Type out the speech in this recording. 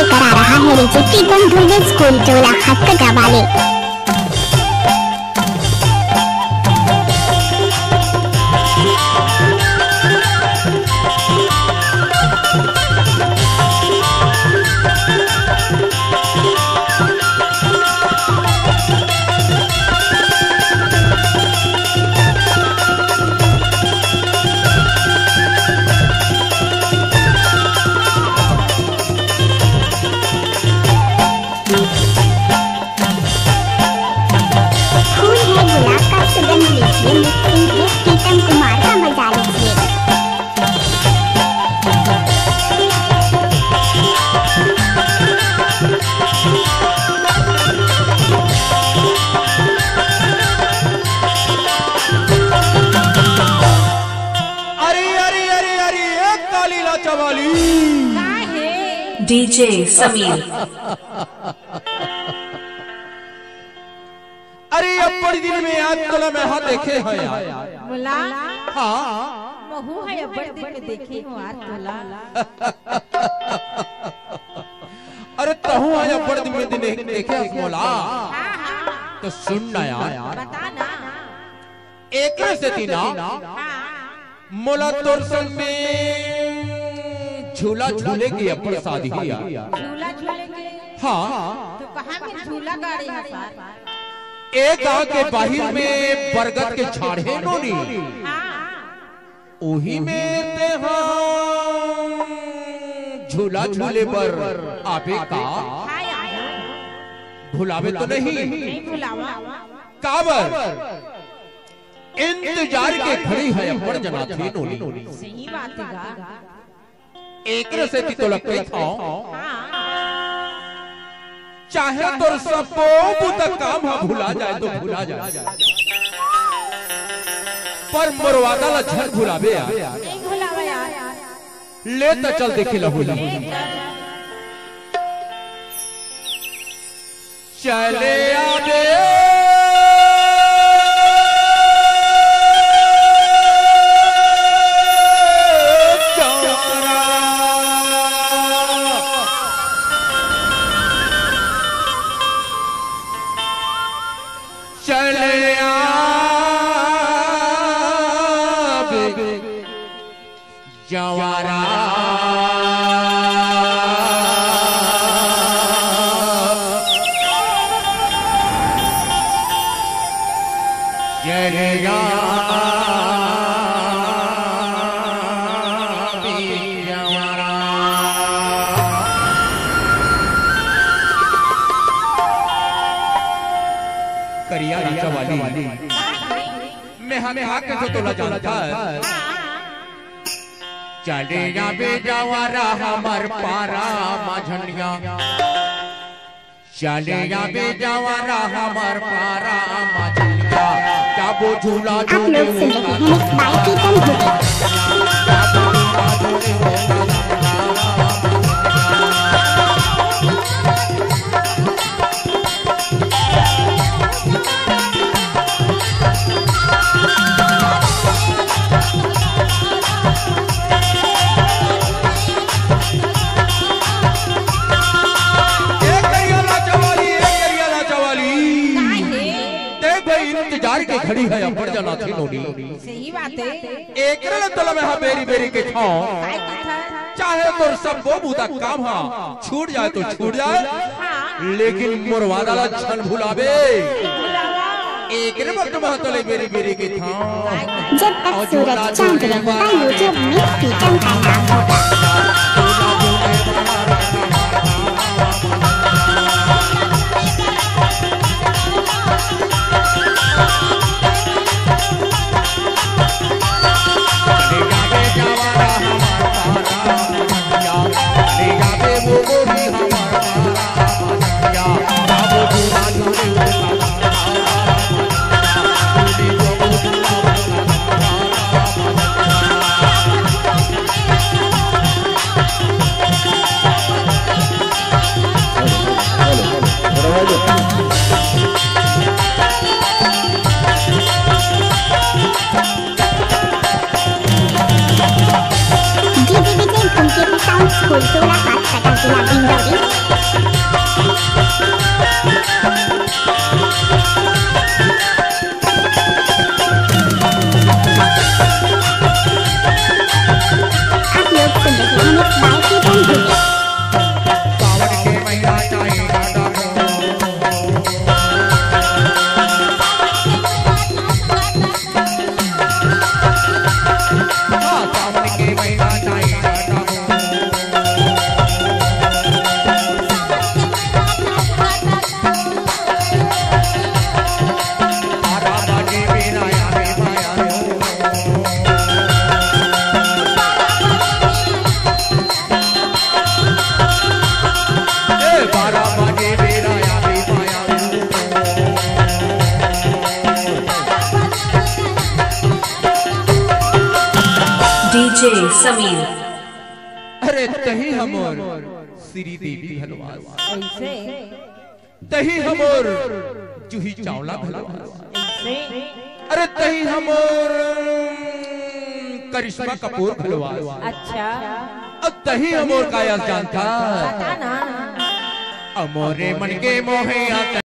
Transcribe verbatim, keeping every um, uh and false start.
करा रहा है डीजे प्रीतम धुर्वे स्कूल टोला खटकटा वाले। फूल है गुलाब का, सुगंध लीजिए, मिक्सिंग है प्रीतम कुमार का, मजा लीजिए। अरे, अरे, अरे, अरे, एक काली लाचा वाली। डीजे समीर। अरे, अब्बड़ दिन में आज तोला मैं हा देखे हंव यार। मोला? हाँ। महूं हा अब्बड़ दिन में देखे हंव यार तोला। अरे, तहूं हा अब्बड़ दिन में दिन देखे हस मोला। हाँ, हाँ। तो सुन ना यार। बता ना। एकरे सेती ना, हाँ। मोला तोर संग में झूला झूले के अब्बड़ साध ही यार। झूला झूले के? हाँ। तो कहाँ में झूला गाड़े हे सार? ए गांव के बाहिर में बरगद के झाड़ हे नोनी। हाँ। उही में तेहा झूला झूले बर आबे का? हाँ यार। भुलाबे तो नहीं? नहीं भुलावंव। काबर? इंतजार के घड़ी हे अब्बड़ जनाथे नोनी। सही बात हे गा। एकरे सेती तोला कहिथंव। हाँ। चाहे तोर सब्बो बुता काम हा भुला जाए तो भुला जाए, पर मोर वादा ला झन भुलाबे यार। नहीं भुलावंव यार। ले त चल देखे ला होली। चले आबे चौरा। चले आबे जवारा। जय जय जवारा। करिया राजा वाली। मैं हा कहां के तो तोला जानथंव। चले आबे जवारा हमर पारा मझनिया। चले आबे जवारा हमर पारा मझनिया। जाबो झूला आप लोग सुन रहे हैं मिक्स बाय प्रीतम धुर्वे। ए करिया लाचा वाली, ए करिया लाचा वाली। काहे? देख भाई, इंतजार के घड़ी हे, अब्बड़ जनाथे नोनी। सही बात हे। एकरे ले तोला मैं हा बेरी बेरी कहिथंव। काय कहिथस? चाहे तोर सब्बो बुता काम हा छूट जाए तो छूट जाए, हाँ। लेकिन मोर वादा ला झन भुलाबे। नहीं भुलावंव। एकरे बर तो मैं हा तोला बेरी बेरी कहिथंव। जब तक सूरज चांद रहेगा, YouTube में प्रीतम का नाम होगा। डीजे विजय धूमकेतु साउंड स्कूल, टोला पाटकटा, जिला डिंडोरी। सुन रहे हैं, mix by प्रीतम भैया। सावन के महीना चाही गाना हो। हाँ, सावन के महीना चाही गाना हो। बारा बाजे बेरा आवे माया हो। ए, बारा बाजे बेरा आवे माया हो। DJ समीर। अरे तही हमर श्री देवी घलो आस। ऐसे? तही हमर जूही चावला घलो आस। ऐसे? अरे तही हमर करिश्मा कपूर घलो आस। अच्छा। अब तही हमर का आस जानथा? बता ना। अ मोरे मन के मोहे आस।